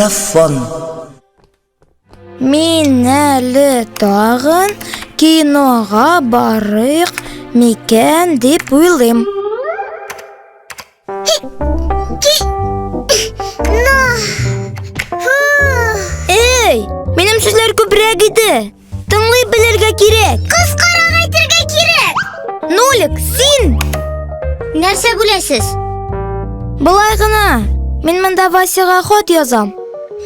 Микрофон. Мин әле тагын кинога барыйк микән дип уйлыйм. Эй, минем сүзләр күбрәк иде. Тыңлый белергә кирәк. Кыскарак әйтергә кирәк. Нолик, син! Нәрсә бүләсез? Болай гына. Мин монда Васяга хат язам.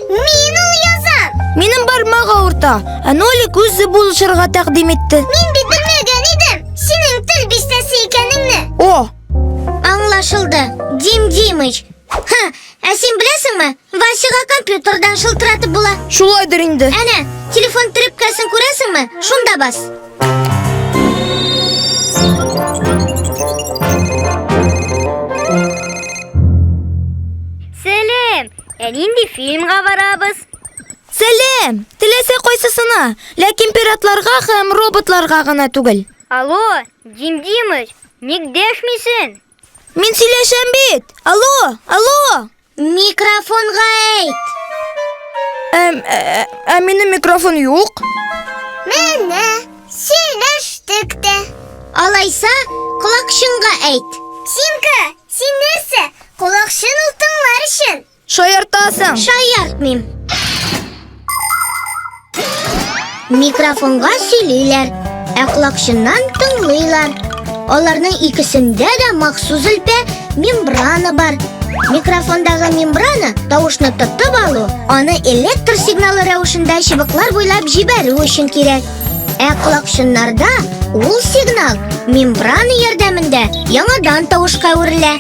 Мин ул язам. Минем бармак авырта, ә Нолик үзе булышырга тәкъдим итте. Мин бит белмәгән идем, синең тел бистәсе икәнеңне. О, Аңлашылды. Дим Димыч. Ха, ә син беләсеңме? Васяга компьютердан шылтыратып була. Шулайдыр инде. Әнә, телефон трубкасын күрәсеңме? Шунда бас. Сәлем! Ә нинди фильмга барабыз? Сәлем! Теләсә кайсысына, ләкин пиратларга һәм роботларга гына түгел. Алло, Дим Димыч, ник дәшмисең? Мин сөйләшәм бит. Алло, алло. Микрофонга әйт. Әм, ә, ә минем микрофон юк. Менә, сөйләштек тә. Алайса, колакчынга әйт. Симка, син нәрсә? Колакчын ул тыңлар өчен. Шаяртасың. Шаяртмыйм. Микрофонга сөйлиләр, ә колакчыннан тыңлыйлар. Аларның икесендә дә махсус элпә мембрана бар. Микрофондагы мембрана тавышны тотып алу, аны электр сигналы рәвешендә чыбыклар буйлап җибәрү өчен кирәк. Ә колакчыннарда ул сигнал мембрана ярдәмендә яңадан тавышка әверелә.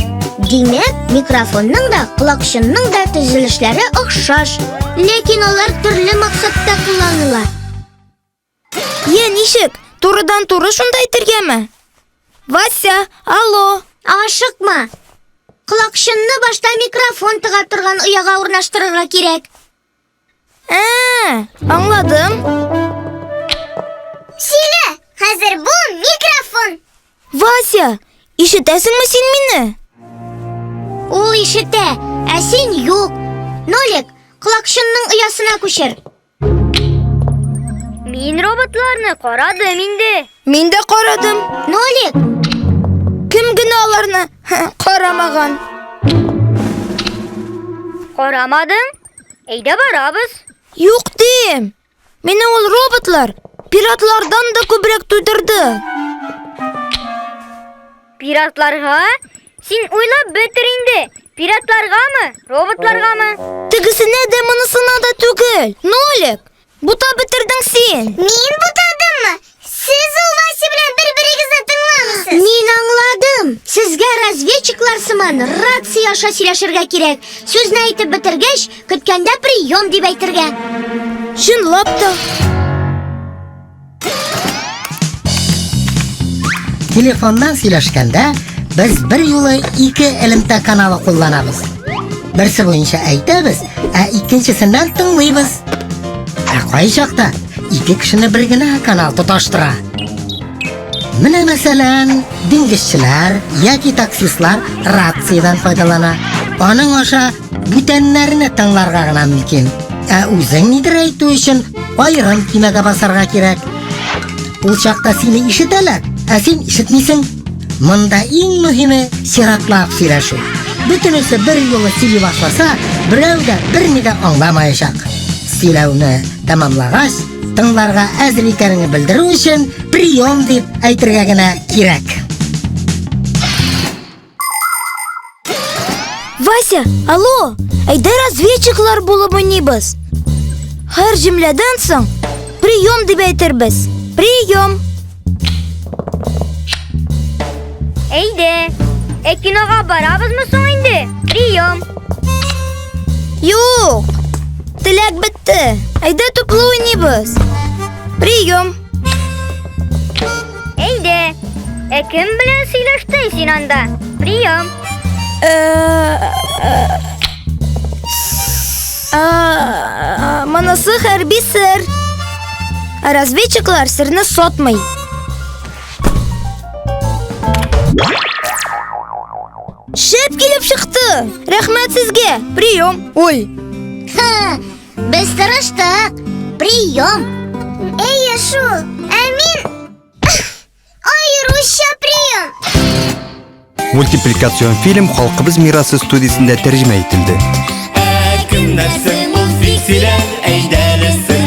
Димәк, микрофонның да, колакчынның да төзелешләре охшаш, ләкин алар төрле максатта кулланыла. Е, ничек? Турыдан-туры шунда әйтергәме? Вася, алло. Ашыкма. Колакчынны башта микрофон тыга торган ояга урнаштырырга кирәк. Ә, аңладым. Сөйлә, хәзер бу микрофон. Вася, ишетәсеңме син мине? Ул ишетә, ә син юк. Нолик, колакчынның оясына күчер. Мин роботларны карадым инде. Мин дә карадым. Нолик! Кем генә аларны карамаган? Карамадың? Әйдә барабыз. Юк дим. Мине ул роботлар пиратлардан да күбрәк туйдырды. Пиратларга? Син уйлап бетер инде. Пиратларгамы, роботларгамы? Тегесенә дә монысына да түгел. Нолик, Бута бетердең син. Мин бутадыммы? Сез ул Вася белән бер-берегезне тыңламыйсыз. Мин аңладым. Сезгә разведчиклар сыман рация аша сөйләшергә кирәк. Сүзне әйтеп бетергәч, көткәндә прием дип әйтергә. Чынлап та. Телефоннан сөйләшкәндә без бер юлы ике элемтә каналы кулланабыз. Берсе буенча әйтәбез, ә икенчесеннән тыңлыйбыз. Ә кайчакта ике кешене бер генә канал тоташтыра. Менә мәсәлән, диңгезчеләр яки таксистлар рациядән файдалана. Аның аша бүтәннәрне тыңларга гына мөмкин. Ә үзең нидер әйтү өчен аерым төймәгә басарга кирәк. Ул чакта сине ишетәләр, ә син ишетмисең. Монда иң мөһиме чиратлап сөйләшү. Бөтенесе бер юлы сөйли башласа, берәү дә берни дә аңламаячак. Сөйләүне тәмамлагач, тыңларга әзер икәнеңне белдерү өчен прием дип әйтергә генә кирәк. Вася, алло, әйдә разведчиклар булып уйныйбыз. Һәр җөмләдән соң прием дип әйтербез. Прием. Әйдә. Ә кинога барабызмы соң инде? Прием. Юк. Теләк бетте. Әйдә туплы уйныйбыз. Прием. Әйдә. Ә кем белән сөйләштең син анда? Прием. Э, монысы хәрби сер. Ә разведчиклар серне сатмый. Шәп килеп чыкты. Рәхмәт сезгә. Прием. Ой. Без тырыштык. Прием. Әйе шул. Ә мин аеруча прием. Мультипликацион фильм Халкыбыз мирасы студиясендә тәрҗемә ителде. Ә кемнәр соң ул фиксиләр? Әйдәле.